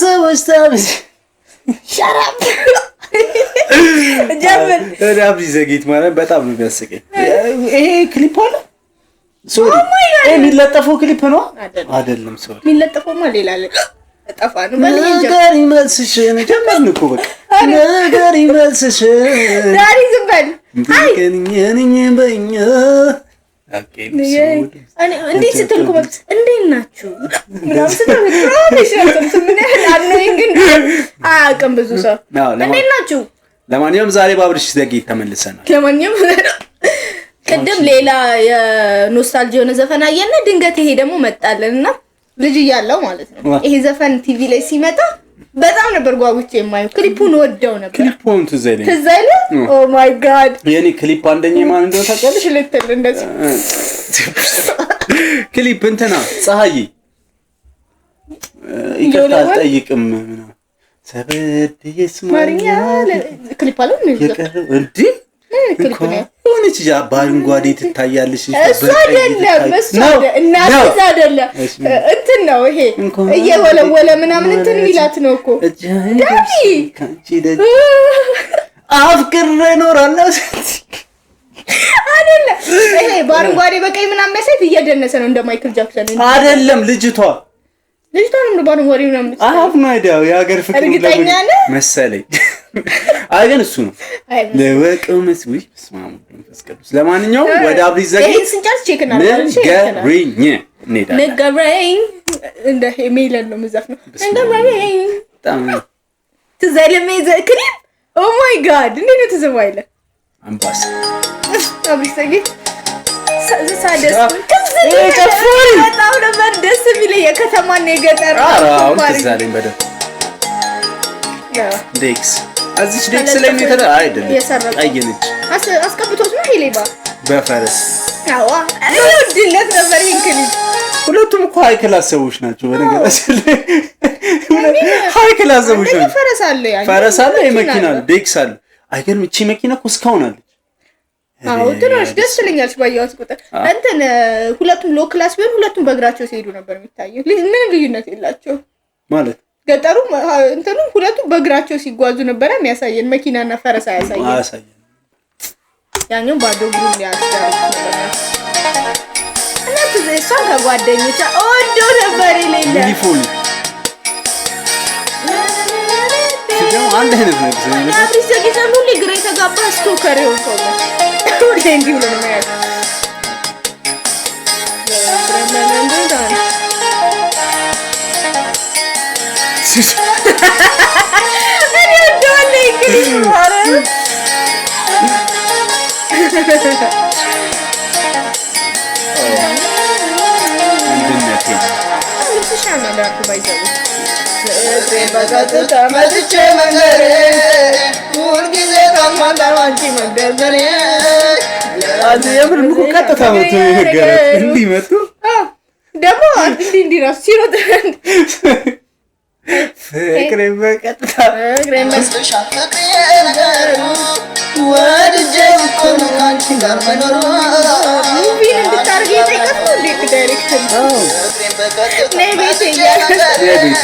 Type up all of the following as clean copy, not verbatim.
ሰዎች ታምስ Shut up፣ ጀምር። እኔ አብሪሽ ዘጌት ማለት በጣም ነው የሚያስቀኝ። ይሄ ክሊፕ አለ፣ sorry፣ ይሄ የሚለጠፈው ክሊፕ ነው? አይደለም። አይደለም፣ sorry። የሚለጠፈውማ ሌላ አለ። ጠፋ ነው። በል ይሄን ጀምር። ነገር ይመልስሽን ጀመርን እኮ፣ በቃ ነገር ይመልስሽን። ዳኒ ዝም በል። አይ በኛ። Okay። እንዴት ስትል እኮ በቃ እንዴት ናችሁ ምናምን ስትል professional ሰው ምን ያህል annoying እንደሆነ አያውቅም ብዙ ሰው። እንዴት ናችሁ? ለማንኛውም ዛሬ በአብርሽ ዘጌት ተመልሰናል። ለማንኛውም ቅድም ሌላ የ nostalgia የሆነ ዘፈን አየና ድንገት ይሄ ደግሞ መጣልን እና ልጅ እያለው ማለት ነው ይሄ ዘፈን ቲቪ ላይ ሲመጣ በጣም ነበር ጓጉቼ የማየው። ክሊፑን ወደው ነበር። ክሊፑን ትዝ አይለኝም። ትዝ አይልህ? Oh my God። የኔ ክሊፕ አንደኛ የማን እንደሆነ ታውቂያለሽ? ልትል እንደዚህ። ክሊፕ እንትና ፀሐዬ ይቅርታ አልጠይቅም ምናምን ሰበድዬ ማርኛ ክሊፕ አለው እንዴ? የቀረው እንዲህ ክሊፕ ነው። የሆነች ያ በአረንጓዴ ትታያለሽ። እሱ አይደለም፣ እሱ እናት አይደለም፣ እንትን ነው ይሄ እየወለወለ ምናምን እንትን የሚላት ነው እኮ ዳኒ። አፍቅሬ እኖራለሁ። አይደለም፣ ይሄ በአረንጓዴ በቀይ ምናምን የሚያሳይት እየደነሰ ነው እንደ ማይክል ጃክሰን። አይደለም፣ ልጅቷ። ልጅቷ ነው በአረንጓዴ ምናምን። I have no idea። የሀገር ፍቅር እርግጠኛ ነህ? መሰለኝ። አይ ግን እሱ ነው ለወቀው መስዊ በስመ አብ ወመንፈስ ቅዱስ። ለማንኛውም ወደ አብሪ ዘጌት ይሄን ስንጨርስ check እናደርጋለን። ንገሪኝ እንሄዳለን። ንገረኝ፣ እንደ ሜለን ነው የምዘፍነው። ንገረኝ። በጣም ትዝ አይልም ክሊፕ? Oh my God፣ እንዴት ነው ትዝ የማይልህ? አምባሳ። አብሪ ዘጌት ሳደስ በጣም ነበር ደስ የሚለኝ የከተማና የገጠር። ኧረ አሁን ትዝ አለኝ በደንብ። ዴክስ እዚች ዴክስ ላይ ነው የተደ አይደለም፣ ቀይ ነች። አስቀብቶት ነው ይሄ ሌባ። በፈረስ። አዋ እወድለት ነበር ይሄን ክሊፕ። ሁለቱም እኮ high class ሰዎች ናቸው። በነገራችን ላይ high class ሰዎች ናቸው። ፈረስ አለ፣ ያኛው ፈረስ አለ፣ የመኪና አለ፣ ዴክስ አለ። አይገርም? እቺ መኪና እኮ እስካሁን አለች። አዎ ትንሽ ደስ ትለኛለች ባየኋት ቁጥር። እንትን ሁለቱም low class ቢሆን ሁለቱም በእግራቸው ሲሄዱ ነበር የሚታየው። ምንም ልዩነት የላቸው። ማለት? ገጠሩ እንትኑ ሁለቱም በእግራቸው ሲጓዙ ነበረ የሚያሳየን፣ መኪናና ፈረስ አያሳየን። አያሳየን። ያኛው ባዶ እግሩን ሊያስዳሩት ነበር እና ትዝ እሷን ከጓደኞቿ እወደው ነበር የሌለ። ዩኒፎርም ደግሞ አንድ አይነት ነው። አብሪ ዘጌት ሁሌ ግራ የተጋባ stalker የሆነ ሰው ነው። ሁሌ እንዲህ ብሎ ነው የሚያየው። እኔ እወደዋለሁ እንግዲህ ኧረ ምንድነቴ ልብስሽ ያምራል አልኩ by the way። በቀጥታ መጥቼ መንገሬ ሁልጊዜ ታማላው አንቺ መግደርደሬ። የምር እኮ ቀጥታ መቶ የነገራት እንዲህ መቶ። ደግሞ እንዲህ እንዲህ እራሱ ሲሮጥ ፍቅሬ በቀጥታ። ፍቅሬን መስሎሻል ፍቅሬ ነገሩ ወድጄው እኮ ነው ከአንቺ ጋር መኖሩ። Movie ን እንድታደርግ የጠየቃት ነው እንዴ ዳይሬክተር? ፍቅሬን በቀጥታ ነይ ቤቴ መጥቼ እያለ መንገሬ ቤቴ።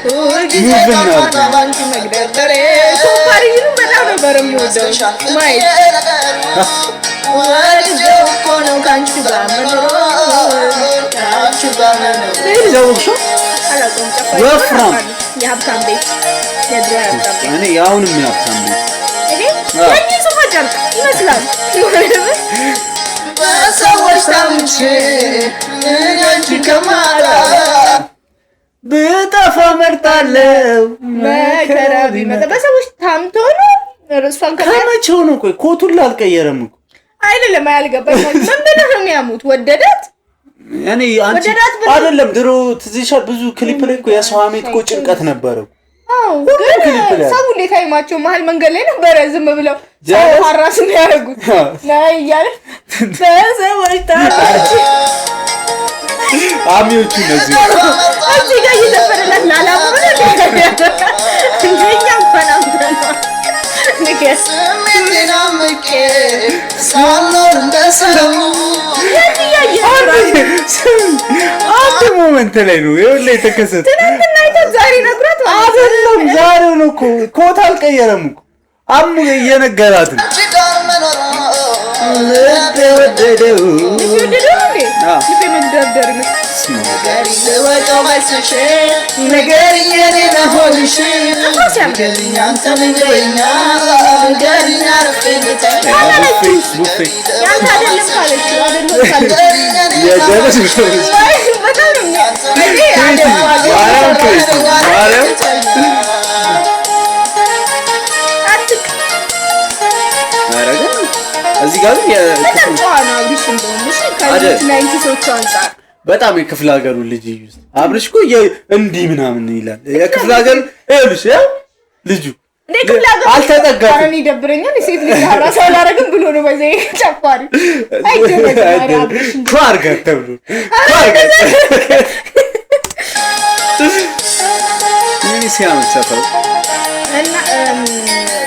ሁልጊዜ Move እናድርግ። ታማላው አንቺ መግደርደሬ። Comparison ኑ በጣም ነበር የምወደው መስሎሻል ፍቅሬ ማየት። ነገሩ ወድጄው እኮ ነው ከአንቺ ጋር መኖሩ፣ ከአንቺ ጋር መኖሩ። ይሄ ልጅ አወቅሽው? አላውቀውም። ጨፋሪ ወፍራም። የሀብታም ቤት፣ የድሮ የሀብታም ቤት። እኔ የአሁንም የሀብታም ቤት። እኔ ያኛው ሶፋ ጨርቅ ይመስላል። በሰዎች ታምቼ ምን አንቺ ከማጣ ብጠፋ መርጣለሁ። መከራ ቢመጣ። በሰዎች ታምቶ ነው እሷን ከመቼው ነው? ቆይ ኮቱን ላልቀየረም እኮ። አይደለም፣ አያልገባኝ ምን ብለህ ነው የሚያሙት? ወደዳት? እኔ አንቺ ወደዳት ብለህ አይደለም፣ ድሮ ትዝ ይልሻል? ብዙ ክሊፕ ላይ እኮ የሰው ሀሜት እኮ ጭንቀት ነበረው። አዎ ግን ክሊፕ ላይ ሰው እንዴት አይማቸው? መሀል መንገድ ላይ ነበረ ዝም ብለው ሰው ጀለስ። Harass የሚያደርጉት ናይ እያለ በሰዎች ታምቼ አሚዎቹ እነዚህ። እዚህ ጋር እየዘፈነላት ላላምሆነ እንደኛ እንኳን አምተነዋል። ንገር። ስሜቴን አምቄ ሳልኖር እንደ ሰው የት እያየህ ነው ራሱ? አንድ moment ላይ ነው ይኸውልህ የተከሰተ። ትናንትና አይቶት ዛሬ ነግሯት። አይደለም ዛሬው ነው እኮ ኮት አልቀየረም እኮ አሙ እየነገራት ነው። አንቺ ጋር መኖር ልቤ ወደደው ልቤ ወደደው ነው እንዴ? አዎ። ልቤ መግደርደር ይመስላል። ንገሪኝ ልወቀው መልስሽን ንገሪኝ የኔ መሆንሽን ንገሪኝ አንተ ምንኛ ንገሪኝ አርፌ ልተኛ ቡፌ ቡፌ ያንተ አይደለም ካለችው አይደለም ካለችው ንገሪኝ የኔ የጀለስ አይ፣ በጣም ነው እኔ አደዋለሁ። ማርያም ክሬቲ ማርያም አትክ ኧረ ግን እዚህ ጋር ግን በጣም ጨዋ ነው አብርሽ። እንደውም እሺ አይደል? ከዚህ 90ሶቹ አንጻር በጣም የክፍለ ሀገሩ ልጅ እዩ። አብርሽ እኮ እንዲህ ምናምን ይላል። የክፍለ ሀገር ይኸውልሽ፣ ያው ልጁ እንዴ ክፍለ ሀገር አልተጠጋትም። ኧረ እኔ ይደብረኛል። የሴት ልጅ ራሱ አላረግም ብሎ ነው በዛ ጨፋሪ አይደረግም። ኧረ አብርሽ እንደ ኳ አድርጋት ተብሎ ኳ አድርጋት። ምን ሲያምር ሰፈሩ። እና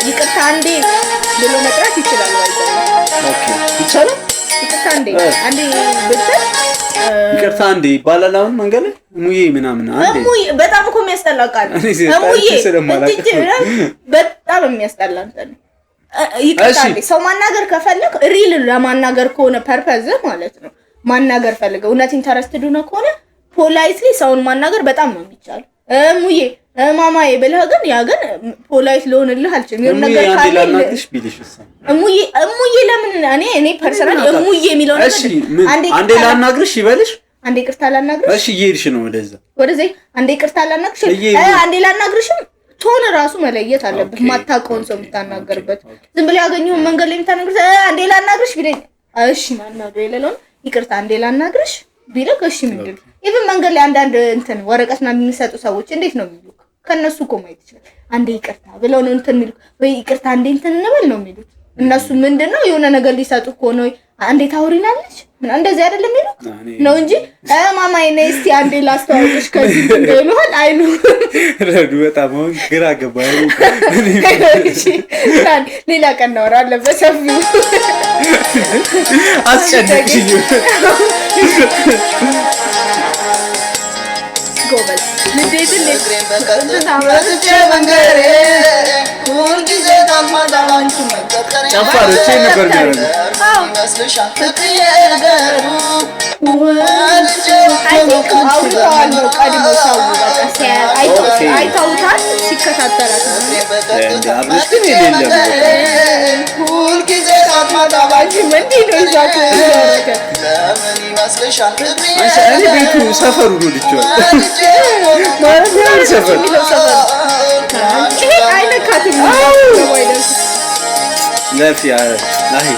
ይቅርታ አንዴ ብሎ መጥራት ይችላል። ባይዘ Okay ይቻላል። ይቅርታ አንዴ አንዴ ብትል ይቅርታ አንዴ ይባላል። አሁን መንገድ ላይ እሙዬ ምናምን አንዴ እሙዬ በጣም እኮ የሚያስጠላ ቃል ነው። እኔ ሴት እሙዬ ጠርቼ ስለማላውቅ እንትን ምናምን በጣም የሚያስጠላ እንትን ነው። ይቅርታ አንዴ ሰው ማናገር ከፈለግ real ለማናገር ከሆነ purpose ማለት ነው፣ ማናገር ፈልገህ እውነት interested ሆነህ ከሆነ politely ሰውን ማናገር በጣም ነው የሚቻለው። እሙዬ ማማዬ ብለህ ግን ያ ግን polite ልሆንልህ አልችልም። የሆነ እሙዬ ነገር አንዴ ካለ ላናግርሽ ቢልሽ እሷ እሙዬ እሙዬ ለምን እኔ personal እሙዬ የሚለው እሺ ነገር ምን አንዴ አንዴ ይቅርታ ላናግርሽ ይበልሽ። አንዴ ይቅርታ ላናግርሽ እሺ እየሄድሽ ነው ወደዛ። ወደዚህ አንዴ ይቅርታ ላናግርሽ አንዴ ላናግርሽም tone ራሱ መለየት አለብህ። ማታውቀውን ሰው የምታናገርበት ዝም ብለህ ያገኘኸውን መንገድ ላይ የምታናግርሽ አንዴ ላናግርሽ ቢለኝ እሺ ማናግር የሌለውን ይቅርታ አንዴ ላናግርሽ ቢልክ እሺ ምንድን ነው? Even መንገድ ላይ አንዳንድ እንትን ወረቀት ምናምን የሚሰጡ ሰዎች እንዴት ነው የሚሉክ? ከእነሱ እኮ ማየት ይችላል። አንዴ ይቅርታ ብለው ነው እንትን የሚሉክ ወይ ይቅርታ አንዴ እንትን እንበል ነው የሚሉት። እነሱ ምንድን ነው የሆነ ነገር ሊሰጡ እኮ ነው። አንዴ ታውሪናለች ምን እንደዚህ አይደለም የሚሉክ ነው እንጂ ማማዬ ነይ እስቲ አንዴ ላስተዋውቅሽ ከዚህ እንትን ይሉሃል አይሉ። ረዱ በጣም አሁን ግራ ገባ። እሺ፣ ሌላ ቀን እናወራለን በሰፊው። አስጨነቅሽኝ። ጎበዝ ንዴትን እግሬን በቀጥታ መጥቼ መንገሬ ሁልጊዜ ታማታ ባንቺ መቀጠሬ ጨፋሪዎች ይሄን ነበር የሚያደርጉት። ይመስልሻል ፍቅርዬ ነገሩ I think አውርተዋል ነው ቀድሞ ሰው በቃ አይተውታል ሲከታተላት ነው። እንደ አብርሽ ግን የሌለ ነው። ሁልጊዜ ታማታ ባንቺ እንዲህ ነው ይዟት ያደረገ። ለምን ይመስልሻል ፍቅርዬ አንቺ እኔ ቤቱ ሰፈሩ ነው ልጄዋል ማለት ነው ሰፈር የሚለው ሰፈር ይሄ አይነካትም። ለፊ አይ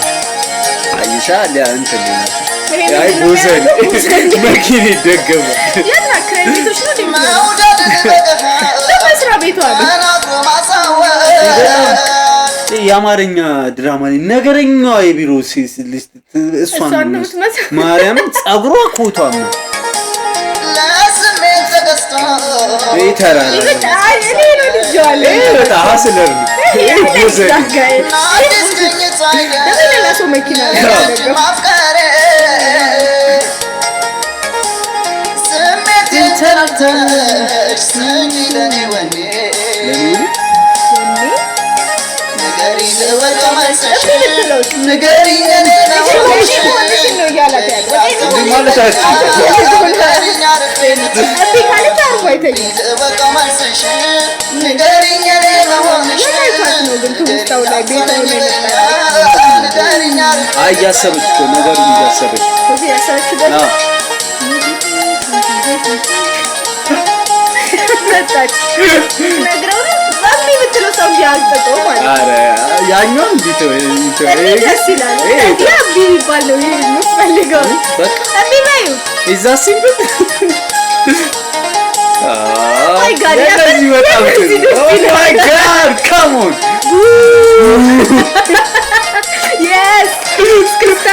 አይሻ ሊያ እንትን ይላል። ይሄ አይ ምንድን ነው ቦዘን የሚያደርገው? መኪና ይደገማል። የት ናት? ክራይ ቤቶች ነው እንዴ የምትኖረው? መውደድ በገሃድ በመስሪያ ቤቷ ነው። ተናግሮ ማሳወቅ የአማርኛ ድራማ ላይ ነገረኛዋ የቢሮ ሴት ልጅ እሷን እሷን ነው ነው የሚመስለው። የምትመስለው። ማርያምን ጸጉሯ ኮቷ ነው ለስሜት ተገዝቶ ይሄ ተራራ ይሄ አይ እኔ ነው ልጄዋለሁ። ይሄ በጣም hustler ነው። ይሄ ቦዘኔ አዲስ ግኝት አይደል ደግሞ ሌላ ሰው መኪና ላይ ያደረገው። ማፍቀሬ ስሜቴን ተረድተሽ ስሚ ለኔ ወኔ ለምን ንገሪኝ ልወቀው መልስሽን እምቢ ብትለው ንገሪኝ የኔ ነው እኔ መሆንሽን ነው እያላት ያለው። እኔ እንዲህ ማለት አትችልም። ንገሪኝ አርፌ ልተኛ እምቢ ካለች አርፎ አይተኛም። ልወቀው መልስሽን ንገሪኝ የኔ መሆንሽን የታይቷት ነው ግን ትውስታው ላይ ቤቷ ነው የመጣው። ንገሪኝ አርፌ አይ እያሰበች እኮ ነገሩን እያሰበች እዚህ ያሰበችበት አዎ። መጣች ነግረው ነው እምቢ ብትለው ሰው ቢያልጠቀው ማለት ነው። ኧረ ያኛው እንዲህ ተው እንዲህ ተው። እምቢ ደስ ይላል። ይሄ ያ እምቢ የሚባል ነው ይሄ የምትፈልገው። በቃ እምቢ በይው። Is that simple? My God, የእነዚህ በጣም የእነዚህ ደስ Oh ይላል። my God, come on. Yes እስክስታ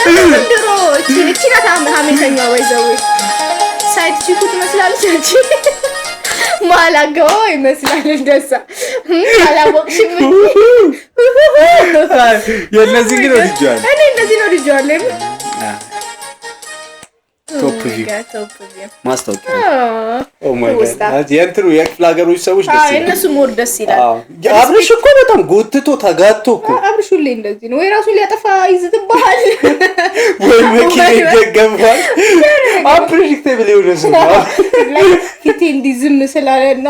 ዘንድሮ እቺ እቺ ናት ሀሜተኛዋ ባይዘዌ side chick ኡ ትመስላለች። እቺ መሀል አገባባ ይመስላል እንደዛ አላወቅሽም እንጂ። የእነዚህ ግን ወድጄዋለሁ። እኔ እነዚህ ነው ወድጄዋለሁ። Top View። Top View። ማስታወቂያ። አዎ። Oh my God። ትውስታ። የእንትኑ የክፍለ ሀገሮች ሰዎች ደስ ይላል። የእነሱ more ደስ ይላል። አዎ። አብርሽ እኮ በጣም ጎትቶ ተጋቶ እኮ። አብርሽ ሁሌ እንደዚህ ነው። ወይ ራሱን ሊያጠፋ ይዝትብሃል፣ ወይ መኪና ይደገፋል። Unpredictable የሆነ ሰው ነው። ፊቴ እንዲህ ዝም ስላለና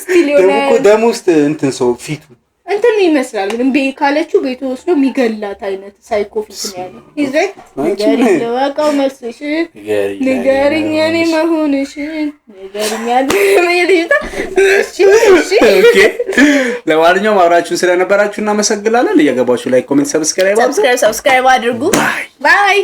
still የሆነ ደግሞ እኮ ደም ውስጥ እንትን ሰው ፊቱ እንትን ይመስላል። ግን እምቢ ካለችው ቤቱ ወስዶ የሚገላት አይነት psycho ፊት ነው ያለው። He's like ንገሪኝ፣ ልወቀው መልስሽን፣ ንገሪኝ የኔ መሆንሽን ንገሪኝ ያለ ልጅቷ። እሺ እሺ። Okay፣ ለማንኛውም አብራችሁን ስለነበራችሁ እናመሰግናለን። እየገባችሁ like፣ comment፣ subscribe አድርጉ። Subscribe አድርጉ። Bye.